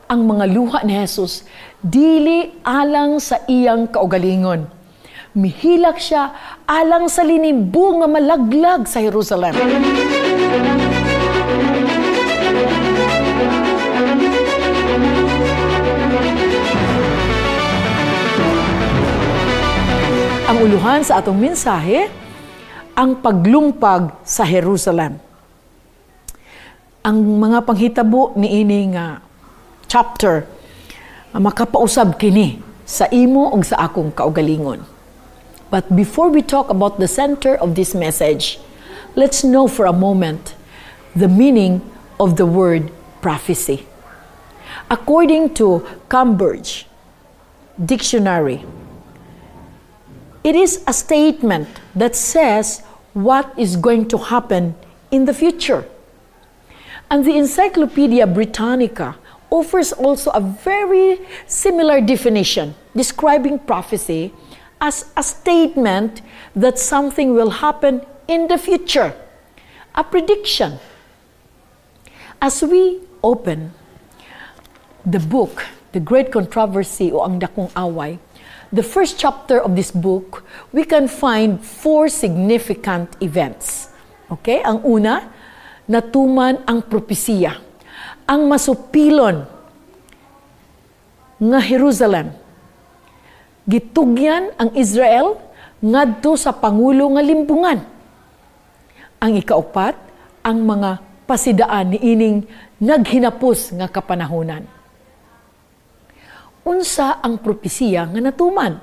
Ang mga luha ni Jesus dili alang sa iyang kaugalingon. Mihilak siya alang sa linibo nga malaglag sa Jerusalem. Ang uluhan sa atong mensahe, ang paglumpag sa Jerusalem. Ang mga panghitabo niini nga chapter makapausab kini sa imo ug sa akong kaugalingon. But before we talk about the center of this message, let's know for a moment the meaning of the word "prophecy." According to Cambridge Dictionary, it is a statement that says what is going to happen in the future. And the Encyclopedia Britannica offers also a very similar definition, describing prophecy as a statement that something will happen in the future, a prediction. As we open the book, The Great Controversy o Ang Dakong Away, the first chapter of this book, we can find four significant events. Okay? Ang una, natuman ang propesiya. Ang masupilon nga Jerusalem. Gitugyan ang Israel ngadto sa pangulo nga limbungan. Ang ikaupat, ang mga pasidaan niining naghinapos nga kapanahunan. Unsa ang propesiya nga natuman?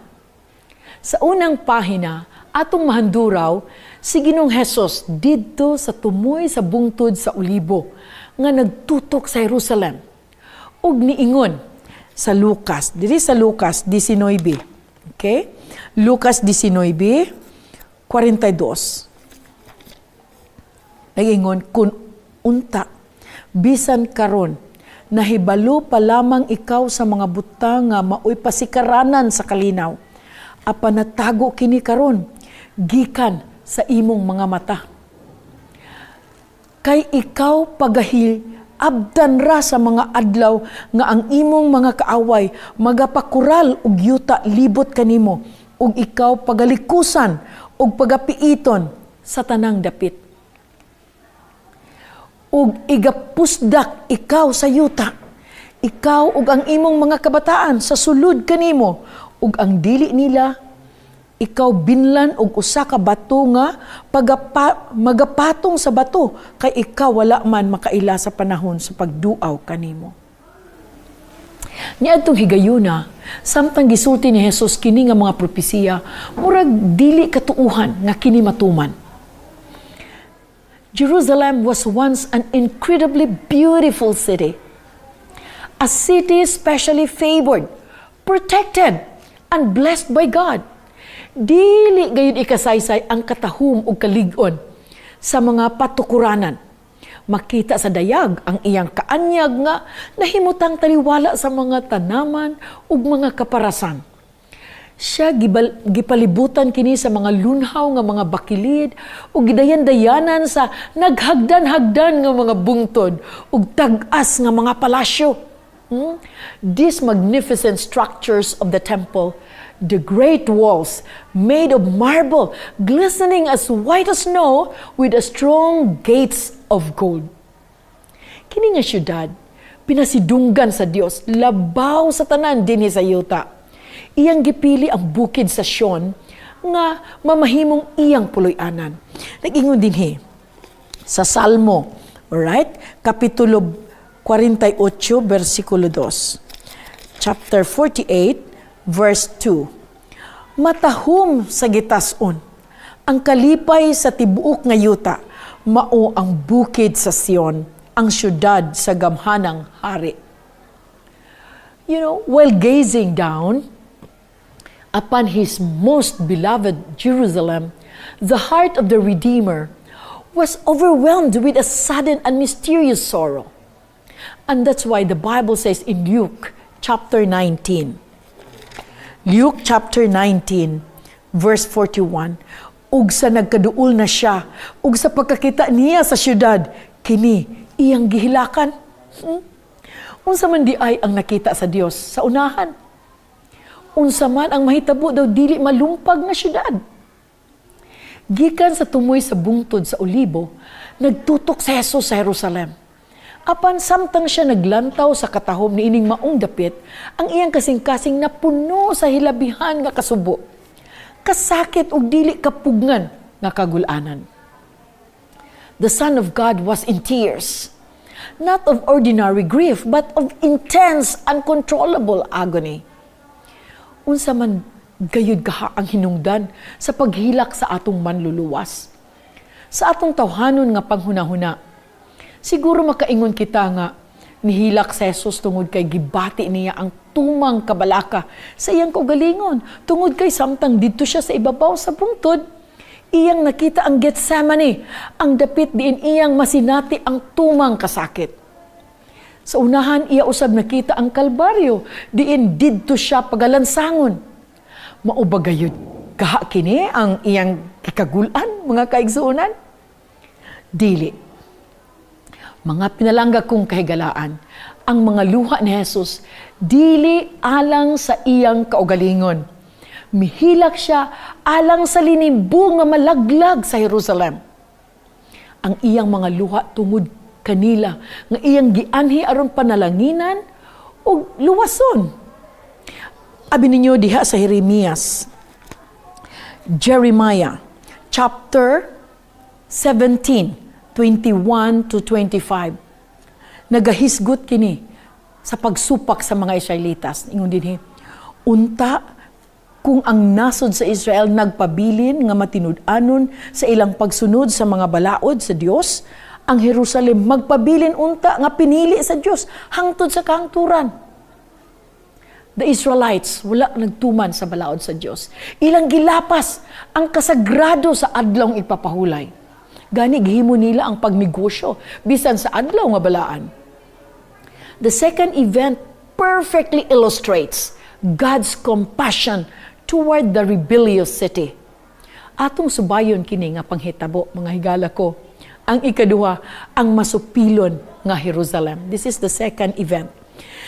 Sa unang pahina, atong mahanduraw si Ginoong Hesus didto sa tumoy sa bungtod sa Olibo nga nagtutok sa Jerusalem. Ug niingon sa Lucas, diri sa Lucas 19. Okay? Lucas 19:42. Nag-ingon, "Kun unta, bisan karon, nahibalo pa lamang ikaw sa mga butang nga maoy pasikaranan sa kalinaw. Apan natago kini karon gikan sa imong mga mata. Kay ikaw pagahil abdan ra sa mga adlaw nga ang imong mga kaaway magapakural og yuta libot kanimo ug ikaw pagalikusan ug pagapiiton sa tanang dapit ug igapusdak ikaw sa yuta, ikaw ug ang imong mga kabataan sa sulod kanimo, ug ang dili nila ikaw binlan og usa ka bato nga magapatong sa bato, kay ikaw wala man makaila sa panahon sa pagduaw kanimo." Niadtong higayuna, samtang gisulti ni Jesus kini nga mga propesiya, murag dili katuuhan nga kini matuman. Jerusalem was once an incredibly beautiful city. A city specially favored, protected, and blessed by God. Dili gayud ikasaysay ang katahum ug kalig-on sa mga patukuranan. Makita sa dayag ang iyang kaanyag nga nahimutang taliwala sa mga tanaman ug mga kaparasan. Siya gipalibutan kini sa mga lunhaw nga mga bakilid ug gidayan-dayanan sa naghagdan-hagdan nga mga bungtod ug tag-as nga mga palasyo. These magnificent structures of the temple, the great walls made of marble, glistening as white as snow, with a strong gates of gold. Kini nga syudad, pinasidunggan sa Dios, labaw sa tanan dinhi sa yuta. Iyang gipili ang bukid sa Sion nga mamahimong iyang puloy-anan. Nag-ingon dinhi sa Salmo, alright? Kapitulo 48, versikulo 2. Chapter 48, verse 2. "Matahom sa gitason ang kalipay sa tibuok nga yuta, mao ang bukid sa Sion, ang syudad sa gamhanang hari." While gazing down upon his most beloved Jerusalem, the heart of the Redeemer was overwhelmed with a sudden and mysterious sorrow. And that's why the Bible says in Luke chapter 19, Luke chapter 19, verse 41, "Ug sa nagkaduol na siya, ug sa pagkakita niya sa syudad, kini iyang gihilakan." Unsa man diay ang nakita sa Dios sa unahan? Unsa man ang mahitabo daw dili malumpag nga syudad? Gikan sa tumoy sa Bungtod sa Olibo, nagtutok si Jesus sa Jerusalem. Apan samtang siya naglantaw sa katahom niining maong dapit, ang iyang kasing-kasing napuno sa hilabihan nga kasubo, kasakit ug dili kapugnan nga kagulanan. The Son of God was in tears, not of ordinary grief, but of intense, uncontrollable agony. Unsa man gayud kaha ang hinungdan sa paghilak sa atong Manluluwas? Sa atong tawhanon nga panghunahuna, siguro makaingon kita nga nihilak si Jesus tungod kay gibati niya ang tumang kabalaka sa iyang kaugalingon, tungod kay samtang didto siya sa ibabaw sa bungtod, iyang nakita ang Gethsemane, ang dapit diin iyang masinati ang tumang kasakit. Sa unahan, iya usab nakita ang Kalbaryo, diin didto siya pagalansangon. Mao ba gayud kaha kini ang iyang kikagulan, mga kaigsuonan? Dili. Mga pinalangga kong kahigalaan, ang mga luha ni Jesus dili alang sa iyang kaugalingon. Mihilak siya alang sa linibo nga malaglag sa Jerusalem. Ang iyang mga luha tungod kanila nga iyang gianhi aron panalanginan ug luwason. Abi ninyo diha sa Jeremias. Jeremiah chapter 17, 21 to 25. Nagahisgot kini sa pagsupak sa mga Israelitas. Ingon dinhi, "Unta kung ang nasod sa Israel nagpabilin nga matinud-anon sa ilang pagsunod sa mga balaod sa Dios, ang Jerusalem magpabilin unta nga pinili sa Dios hangtod sa kahangturan." The Israelites wala nagtuman sa balaod sa Dios. Ilang gilapas ang kasagrado sa Adlawng Igpapahulay. Gani gihimo nila ang pagnegosyo bisan sa adlaw nga balaan. The second event perfectly illustrates God's compassion toward the rebellious city. Atong subayon kini nga panghitabo, mga higala ko. Ang ikaduha, ang masupilon nga Jerusalem. This is the second event.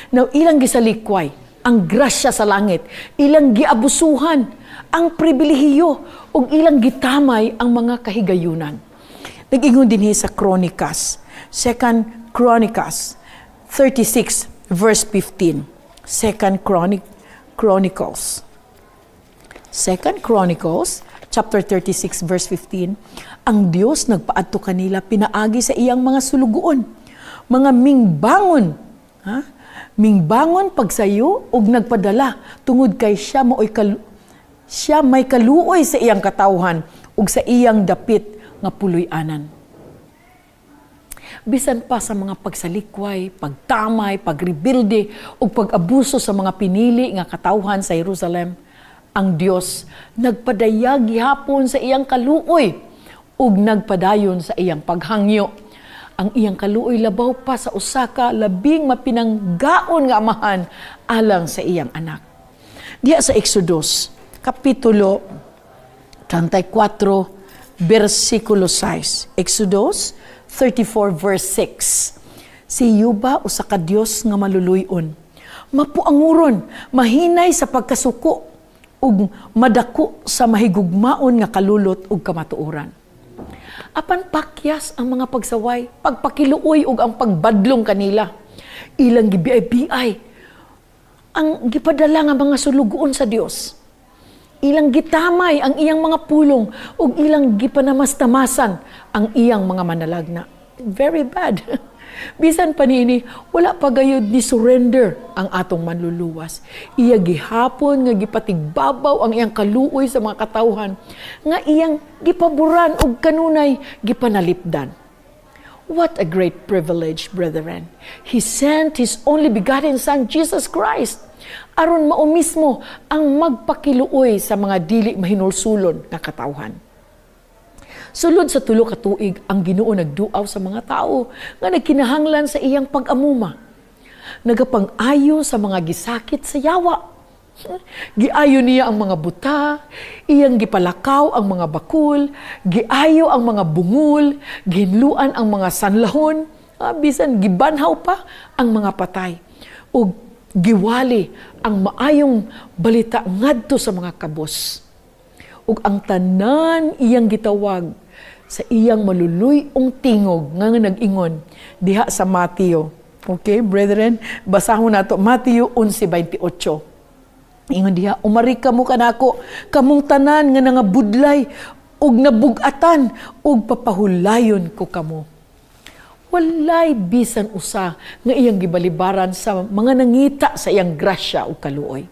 Now, ilang gisalikway ang grasya sa langit, ilang giabusuhan ang pribilehiyo ug ilang gitamay ang mga kahigayunan. Nag-ingon dinhi sa Chronicles, Second Chronicles 36 verse 15. Second Chronicles. Second Chronicles chapter 36 verse 15, ang Dios nagpaadto kanila pinaagi sa iyang mga sulugoon, mga mingbangon, ha? Mingbangon pagsayo ug nagpadala tungod kay siya may kaluoy sa iyang katawhan ug sa iyang dapit nga puloy-anan. Bisan pa sa mga pagsalikway, pagtamay, pagrebelde ug pag-abuso sa mga pinili nga katawhan sa Jerusalem, ang Dios nagpadayag gihapon sa iyang kaluoy ug nagpadayon sa iyang paghangyo. Ang iyang kaluoy labaw pa sa usa ka labing mapinanggaon nga amahan alang sa iyang anak. Diha sa Exodus, kapitulo 34, versikulo 6. Exodus 34 verse 6. Si Jehova usa ka Dios nga maluluy-on, mapuanguron, mahinay sa pagkasuko ug madako sa mahigugmaon nga kalulot ug kamatuoran. Apan pakyas ang mga pagsaway, pagpakiluoy ug ang pagbadlong kanila. Ilang gibiay-biay ang gipadala nga mga sulugoon sa Dios. Ilang gitamay ang iyang mga pulong ug ilang gipanamastamasan ang iyang mga manalagna. Very bad. Bisan pa niini, wala pa gayud ni surrender ang atong Manluluwas. Iya gihapon nga gipatigbabaw ang iyang kaluoy sa mga katawhan nga iyang gipaboran ug kanunay gipanalipdan. What a great privilege, brethren. He sent His only begotten Son, Jesus Christ, aron mao mismo ang magpakiluoy sa mga dili mahinulsulon nga katawhan. Sulod sa 3 ka tuig, ang Ginoo nagduaw sa mga tao nga nagkinahanglan sa iyang pag-amuma. Nagapang-ayo sa mga gisakit sa yawa. Giayo niya ang mga buta, iyang gipalakaw ang mga bakul, giayo ang mga bungol, gihinluan ang mga sanlahon, bisan gibanhaw pa ang mga patay. Ug giwali ang maayong balita ngadto sa mga kabos. Ug ang tanan iyang gitawag sa iyang maluluy-ong tingog nga nag-ingon diha sa Mateo. Okay, brethren, basahon nato Mateo 11:28. Ingon diha, "Umari kamo kanako, kamong tanan nga nangabudlay ug nabug-atan, ug papahulayon ko kamo." Walay bisan usa nga iyang gibalibaran sa mga nangita sa iyang grasya ug kaluoy.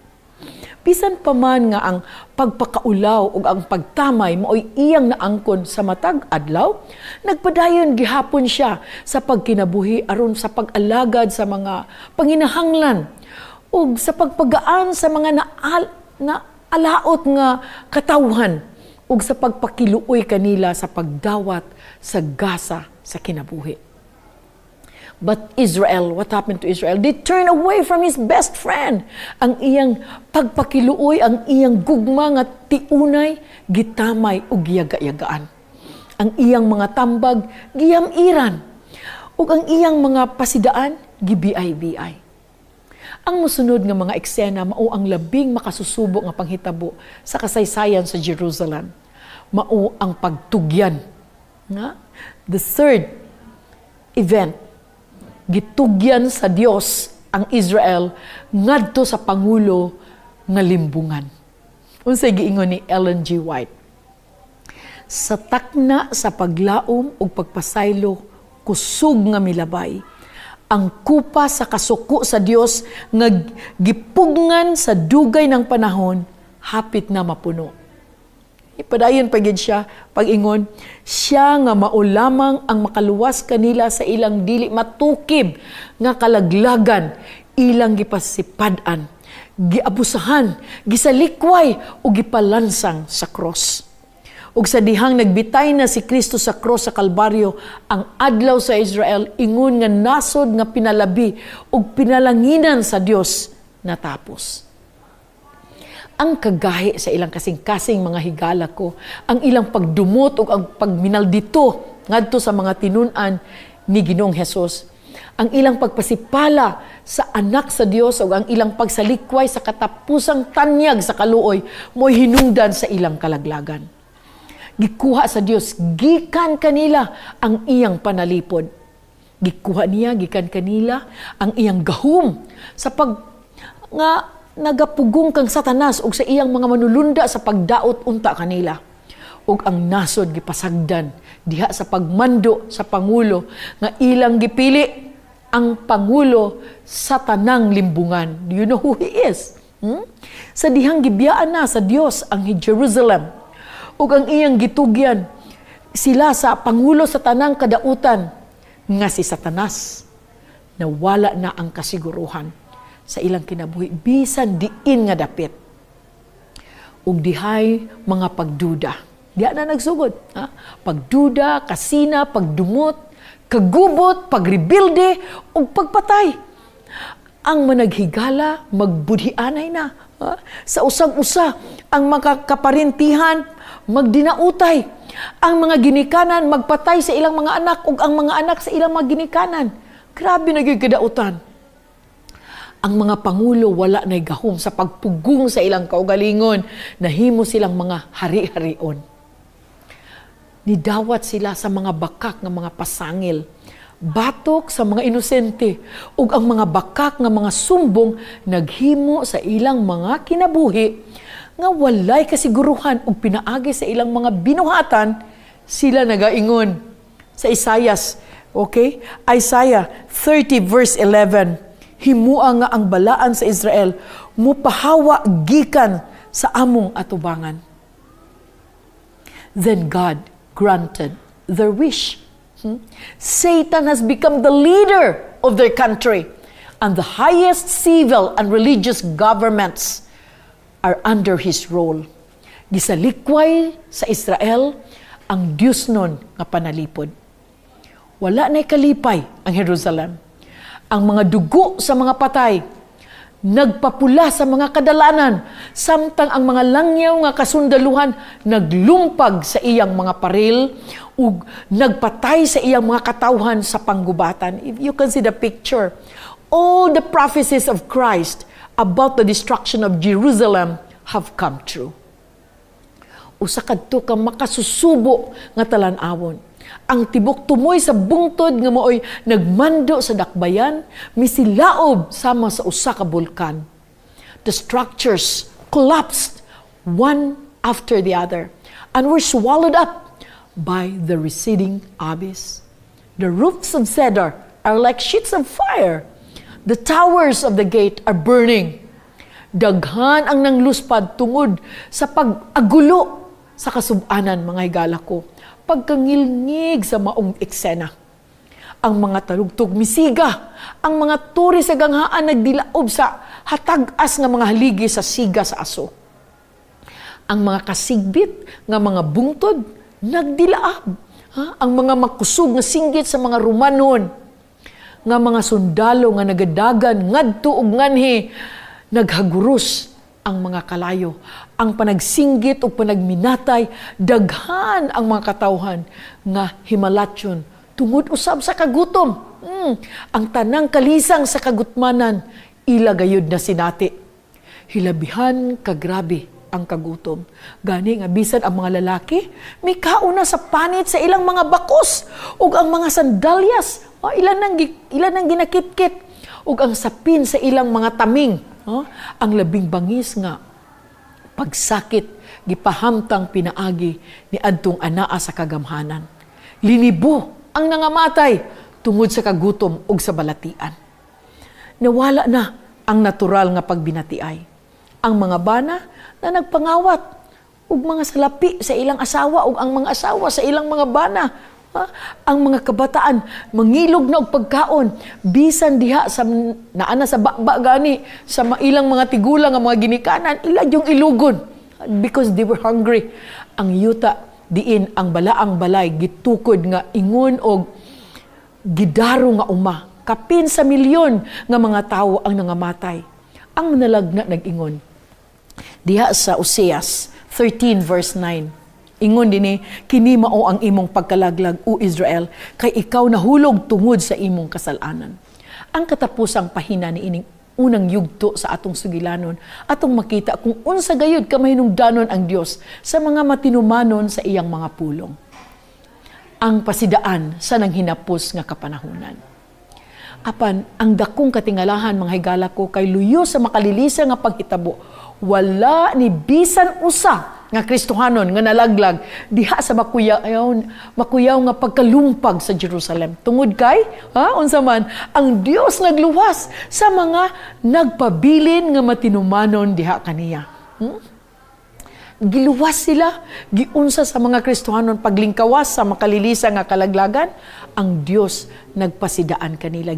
Bisan pa man nga ang pagpakaulaw ug ang pagtamay maoy iyang naangkon sa matag adlaw, nagpadayon gihapon siya sa pagkinabuhi aron sa pag-alagad sa mga panginahanglan ug sa pagpagaan sa mga na alaot nga katawhan ug sa pagpakiluoy kanila sa pagdawat sa gasa sa kinabuhi. But Israel, what happened to Israel? They turned away from his best friend. Ang iyang pagpakiluoy, ang iyang gugma nga tiunay, gitamay ug giyaga-yagaan. Ang iyang mga tambag, giyamiran. Ug ang iyang mga pasidaan, gibiay-biay. Ang musunod nga mga eksena mao ang labing makasusubo nga panghitabo sa kasaysayan sa Jerusalem. Mao ang pagtugyan. Nga? The third event, gitugyan sa Dios ang Israel ngadto sa pangulo nga limbungan. Unsay giingon ni Ellen G. White? "Sa takna sa paglaom ug pagpasaylo, kusog nga milabay. Ang kupa sa kasuko sa Dios nga gipugngan sa dugay ng panahon, hapit na mapuno." Ipadayon pa gid siya pag-ingon, "Siya nga mao lamang ang makaluwas kanila sa ilang dili matukib nga kalaglagan, ilang gipasipad-an, giabusahan, gisalikway o gipalansang sa cross. Ug sa dihang nagbitay na si Kristo sa cross sa Kalbaryo, ang adlaw sa Israel ingon nga nasod nga pinalabi ug pinalanginan sa Dios natapos." Ang kagahi sa ilang kasing-kasing mga higala ko, ang ilang pagdumot ug ang pagminaldito ngadto sa mga tinun-an ni Ginoong Hesus, ang ilang pagpasipala sa anak sa Dios ug ang ilang pagsalikway sa katapusang tanyag sa kaluoy mo'y hinungdan sa ilang kalaglagan. Gikuha sa Dios gikan kanila ang iyang panalipod. Gikuha niya gikan kanila ang iyang gahom sa pag nga nagapugong kang Satanas ug sa iyang mga manulunda sa pagdaot unta kanila. Ug ang nasod gipasagdan diha sa pagmando sa pangulo nga ilang gipili, ang pangulo sa tanang limbungan. Do you know who he is? Hmm? Sa dihang gibiyaan na sa Dios ang Jerusalem ug ang iyang gitugyan sila sa pangulo sa tanang kadautan nga si Satanas, nawala na ang kasiguruhan sa ilang kinabuhi bisan diin nga dapit. Ug dihay mga pagduda. Diha na nagsugod. Ha? Pagduda, kasina, pagdumot, kagubot, pagrebilde, ug pagpatay. Ang managhigala, magbudhianay na. Ha? Sa usag-usa, ang mga kaparintihan, magdinautay. Ang mga ginikanan, magpatay sa ilang mga anak, ug ang mga anak sa ilang mga ginikanan. Grabe na gyud kadautan. Ang mga pangulo wala na'y gahom sa pagpugong sa ilang kaugalingon. Nahimo silang mga hari-harion. Nidawat sila sa mga bakak nga mga pasangil batok sa mga inosente, ug ang mga bakak nga mga sumbong naghimo sa ilang mga kinabuhi nga walay kasiguruhan, ug pinaagi sa ilang mga binuhatan sila nagaingon sa Isaias, okay, Isaiah 30 verse 11, "Himua nga ang balaan sa Israel mupahawa gikan sa among atubangan." Then God granted their wish. Satan has become the leader of their country, and the highest civil and religious governments are under his rule. Gisalikway sa Israel ang Diyos nun nga panalipod. Wala na'y kalipay ang Jerusalem. Ang mga dugo sa mga patay nagpapula sa mga kadalanan, samtang ang mga langyaw nga kasundaluhan naglumpag sa iyang mga paril ug nagpatay sa iyang mga katawhan sa panggubatan. If you can see the picture, All the prophecies of Christ about the destruction of Jerusalem have come true. Usa kadto ka makasusubo nga talan-awon. Ang tibok tumoy sa bungtod nga maoy nagmando sa dakbayan, misilaob sama sa usa ka bulkan. The structures collapsed one after the other and were swallowed up by the receding abyss. The roofs of cedar are like sheets of fire. The towers of the gate are burning. Daghan ang nangluspad tungod sa pag-agulo sa kasubanan, mga higala ko. Pagkangilngig sa maong eksena. Ang mga talugtog misiga, ang mga turi sa ganghaan nagdilaob sa hatag-as nga mga haligi sa siga sa aso. Ang mga kasigbit nga mga bungtod nagdilaab. Ha? Ang mga makusog nga singgit sa mga Romanon nga mga sundalo nga nagadagan ngadto ug nganhi naghaguros ang mga kalayo. Ang panagsinggit ug panagminatay, daghan ang mga katawhan nga himalatyon tungod usab sa kagutom. Ang tanang kalisang sa kagutmanan, ila gayud na sinati. Hilabihan kagrabe ang kagutom. Gani nga bisan ang mga lalaki, mikaon na sa panit sa ilang mga bakos ug ang mga sandalyas, oh, ilan nang ginakitkit ug ang sapin sa ilang mga taming, oh, ang labing bangis nga pagsakit gipahamtang pinaagi ni adtong anaa sa kagamhanan. Linibo ang nangamatay tungod sa kagutom ug sa balatian. Nawala na ang natural nga pagbinatiay. Ang mga bana na nagpangawat ug mga salapi sa ilang asawa ug ang mga asawa sa ilang mga bana. Ha? Ang mga kabataan mangilog na og pagkaon bisan diha sa naa na sa baba gani sa ilang mga tigulang nga mga ginikanan, ila yung ilugon because they were hungry. Ang yuta diin ang balaang balay gitukod nga ingon og gidaro nga uma. Kapin sa milyon nga mga tawo ang nangamatay. Ang nalagna nag-ingon diha sa Oseas 13 verse 9. Ingon dinhi, "Kini mao ang imong pagkalaglag, o Israel, kay ikaw nahulog tungod sa imong kasalanan." Ang katapusang pahina ni ining unang yugto sa atong sugilanon, atong makita kung unsa gayud ka mahinungdanon ang Dios sa mga matinumanon sa iyang mga pulong. Ang pasidaan sa nanghinapos nga kapanahunan. Apan ang dakong katingalahan, mga higala ko, kay luyo sa makalilisa nga paghitabo, wala ni bisan usa nga Kristohanon nga nalaglag diha sa makuyaw nga pagkalumpag sa Jerusalem. Tungod kay, ha, unsa man, ang Dios nagluwas sa mga nagpabilin nga matinumanon diha kaniya. Giluwas sila, giunsa sa mga Kristohanon paglingkawas sa makalilisa nga kalaglagan, ang Dios nagpasidaan kanila.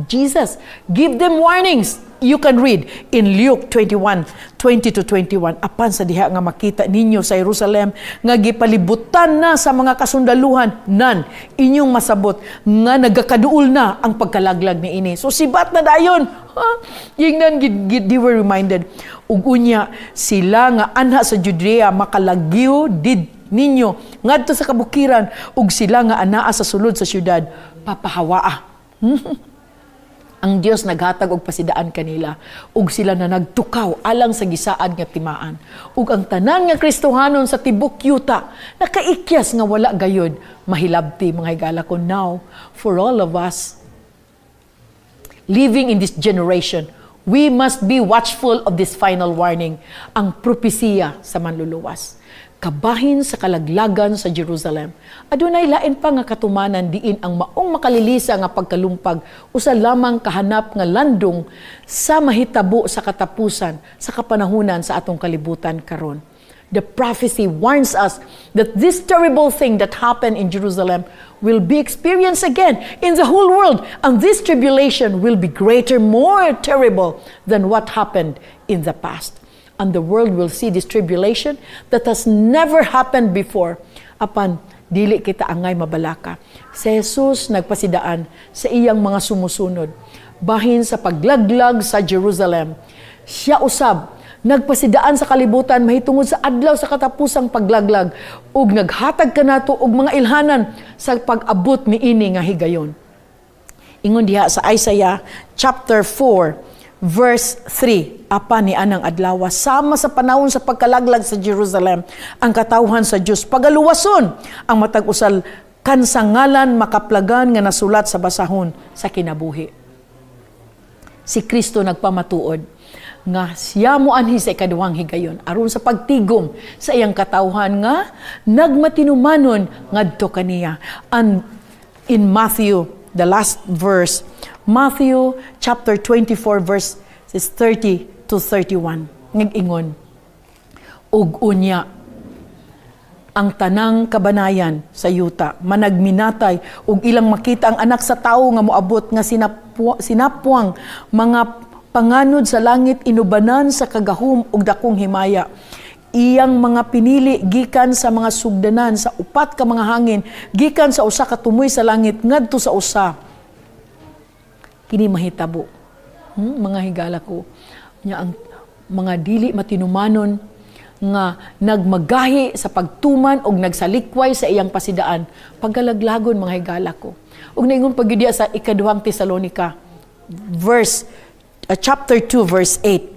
Jesus give them warnings. You can read in Luke 21, 20 to 21. "Apan sa diha nga makita ninyo sa Jerusalem nga gipalibutan na sa mga kasundaluhan nan, inyong masabot nga nagakaduol na ang pagkalaglag niini." So sibat na dayon. Ha? Yingnan gid, gid, they were reminded. "Ug unya sila nga anha sa Judea makalagyo did ninyo ngadto sa kabukiran, ug sila nga anaa sa sulod sa syudad papahawaa." Ang Dios naghatag og pasidaan kanila ug sila na nagtukaw alang sa gisaad nga timaan. Ug ang tanan nga Kristohanon sa tibok yuta nakaikyas nga wala gayod mahilabti, mga higala ko. Now, for all of us living in this generation, we must be watchful of this final warning, ang propesiya sa Manluluwas. Kabahin sa kalaglagan sa Jerusalem, adunay lain pa nga katumanan diin ang maong makalilisa nga pagkalumpag usa lamang kahanap nga landong sa mahitabo sa katapusan sa kapanahunan sa atong kalibutan karon. The prophecy warns us that this terrible thing that happened in Jerusalem will be experienced again in the whole world, and this tribulation will be greater, more terrible than what happened in the past. And the world will see this tribulation that has never happened before. Apan, dili kita angay mabalaka. Si Jesus nagpasidaan sa iyang mga sumusunod bahin sa paglaglag sa Jerusalem. Siya usab nagpasidaan sa kalibutan mahitungod sa adlaw sa katapusang paglaglag ug naghatag kanato og mga ilhanan sa pag-abot niini nga higayon. Ingon diha sa Isaiah chapter 4 verse 3, apan ni anang adlaw, sama sa panahon sa pagkalaglag sa Jerusalem, ang katawhan sa Dios pagaluwason, ang matag usa kansa ngalan makaplagan nga nasulat sa basahon sa kinabuhi. Si Kristo nagpamatuod nga siya mo anhi sa ikaduhang higayon aron sa pagtigom sa iyang katawhan nga nagmatinumanon ngadto kaniya. And in Matthew, the last verse, Matthew chapter 24 verse 30 to 31, nag-ingon, "Ug unya ang tanang kabanayan sa yuta managminatay ug ilang makita ang Anak sa Tawo nga moabot nga sinapwang mga panganod sa langit, inubanan sa kagahom ug dakong himaya. Iyang mga pinili gikan sa mga sugdanan sa upat ka mga hangin, gikan sa usa ka tumoy sa langit ngadto sa usa." Kini mahitabo. Mga higala ko nya, ang mga dili matinumanon nga nagmagahi sa pagtuman og nagsalikway sa iyang pasidaan, pagkalaglagon, mga higala ko. Ug naingon pa gyud sa Ikaduhang Tesalonika verse chapter 2 verse 8,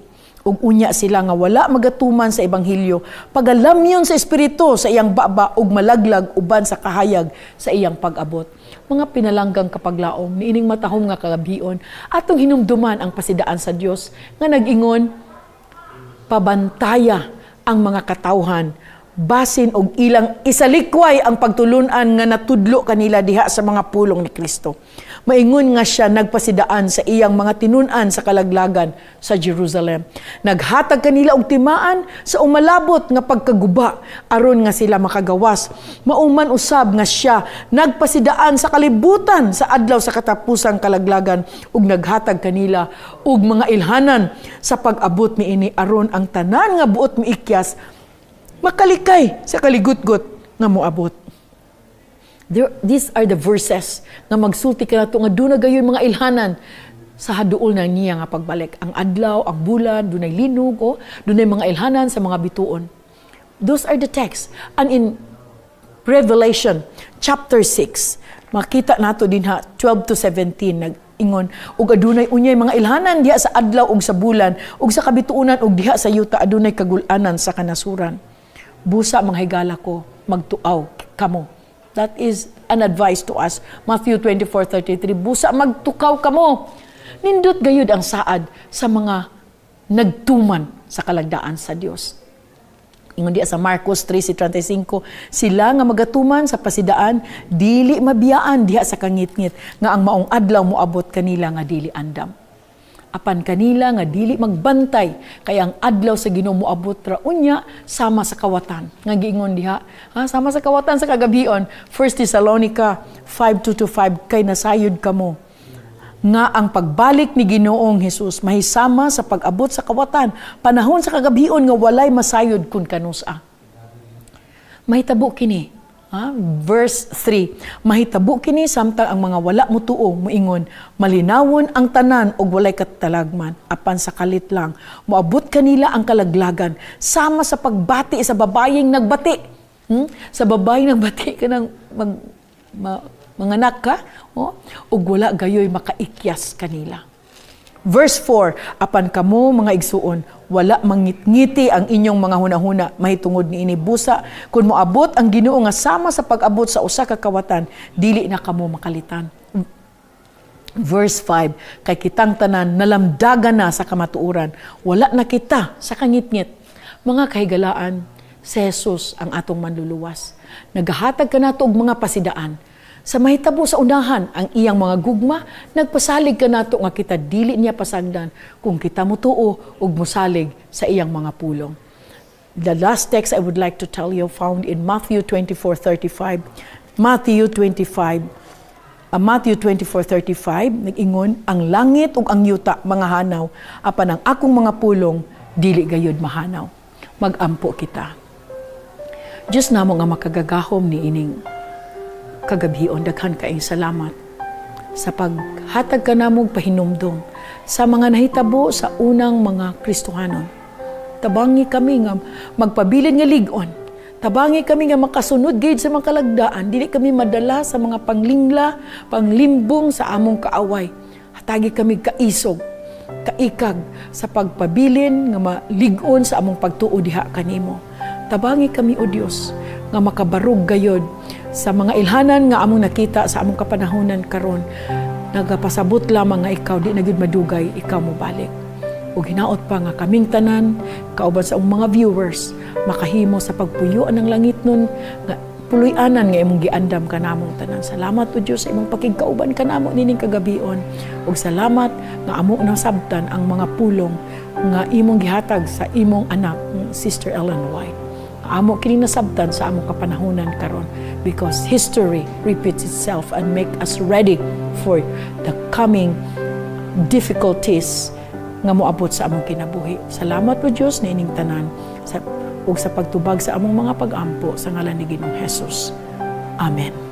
"Ug unya sila nga wala magatuman sa ebanghelyo pagalamyon sa espiritu sa iyang baba ug malaglag uban sa kahayag sa iyang pag-abot." Mga pinalanggang kapaglaom, niining matahom nga kagabion, atong hinumduman ang pasidaan sa Dios nga nag-ingon, "Pabantaya ang mga katawhan basin og ilang isalikway ang pagtulunan nga natudlo kanila diha sa mga pulong ni Kristo." Maingon nga siya nagpasidaan sa iyang mga tinun-an sa kalaglagan sa Jerusalem. Naghatag kanila og timaan sa umalabot nga pagkaguba aron nga sila makagawas. Mauman usab nga siya nagpasidaan sa kalibutan sa adlaw sa katapusang kalaglagan ug naghatag kanila og mga ilhanan sa pag-abot niini aron ang tanan nga buot miikyas makalikay sa kaligutgot nga moabot. These are the verses nga magsulti kanato nga duna gayon mga ilhanan sa haduol na niya nga pagbalik. Ang adlaw, ang bulan, dunay linog, o dunay mga ilhanan sa mga bituon. Those are the texts. And in Revelation chapter 6, makita nato dinha 12 to 17, nag-ingon, "Ug adunay unyay mga ilhanan diha sa adlaw ug sa bulan ug sa kabituonan, ug diha sa yuta adunay kagul-anan sa kanasuran. Busa, mga higala ko, magtuaw kamo." That is an advice to us. Matthew 24:33, "Busa magtukaw kamo." Nindot gayud ang saad sa mga nagtuman sa kalagdaan sa Dios. Ingon diya sa Marcos 3:35, sila nga magatuman sa pasidaan dili mabiyaan diha sa kangitngit nga ang maong adlaw moabot kanila nga dili andam. Apan kanila nga dili magbantay, kay ang adlaw sa Ginoo moabot ra unya sama sa kawatan. Nga giingon diha, ha, sama sa kawatan sa kagabion, 1 Thessalonica 5:2 to 5, "Kay nasayod kamo nga ang pagbalik ni Ginoong Hesus mahisama sa pag-abot sa kawatan panahon sa kagabion nga walay masayod kun kanusa." Mahitabo kini. Ha? Verse 3. "Mahitabo kini samtang ang mga wala mutuo moingon, 'Malinawon ang tanan ug walay katalagman.' Apan sa kalit lang moabot kanila ang kalaglagan sama sa pagbati sa babayeng nagbati." Sa babayeng nagbati kanang manganak ka, oh, ug wala gayoy makaikyas kanila. Verse 4, "Apan kamo, mga igsuon, wala mangitngiti ang inyong mga hunahuna mahitungod niini. Busa kung moabot ang Ginoo nga sama sa pag-abot sa usa ka kawatan, dili na kamo makalitan." Verse 5, "Kay kitang tanan nalamdagan na sa kamatuoran, wala na kita sa kangitngit." Mga kahigalaan, si Jesus ang atong manluluwas. Nagahatag kanato og mga pasidaan sa mahitabo sa unahan. Ang iyang mga gugma nagpasalig kanato nga kita dili niya pasagdan kung kita mutuo ug musalig sa iyang mga pulong. The last text I would like to tell you found in Matthew 24:35. Matthew 25, Matthew 24:35, nag-ingon, "Ang langit ug ang yuta mangahanaw, apan ang akong mga pulong dili gayud mahanaw." Magampo kita. Diyos namo nga makagagahom, ni ining kagabhion, daghan kaayong salamat sa paghatag kanamog pahinumdom sa mga nahitabo sa unang mga Kristohanon. Tabangi kami nga magpabilin nga lig-on. Tabangi kami nga makasunod gid sa mga kalagdaan, dili kami madala sa mga panglingla, panglimbong sa among kaaway. Hatagi kami kaisog, kaikag sa pagpabilin nga malig-on sa among pagtuo diha kanimo. Tabangi kami, O Dios, nga makabarog gayod sa mga ilhanan nga among nakita sa among kapanahonan karon. Nagapasabot lamang nga ikaw di na gyud madugay, ikaw mo balik. Ug hinaot pa nga kaming tanan kauban sa among mga viewers makahimo sa pagpuyoan ng langit nun nga puloy-anan nga imong giandam kanamong tanan. Salamat, O Dios, sa imong pakigkauban kanamo nining kagabion. Ug salamat nga amo nasabtan ang mga pulong nga imong gihatag sa imong anak, Sister Ellen White. Amo kini nasabtan sa among kapanahonan karon because history repeats itself and make us ready for the coming difficulties nga moabot sa among kinabuhi. Salamat po, Dios, niining tanan sa ug sa pagtubag sa among mga pag-ampo sa ngalan ni Ginoong Jesus. Amen.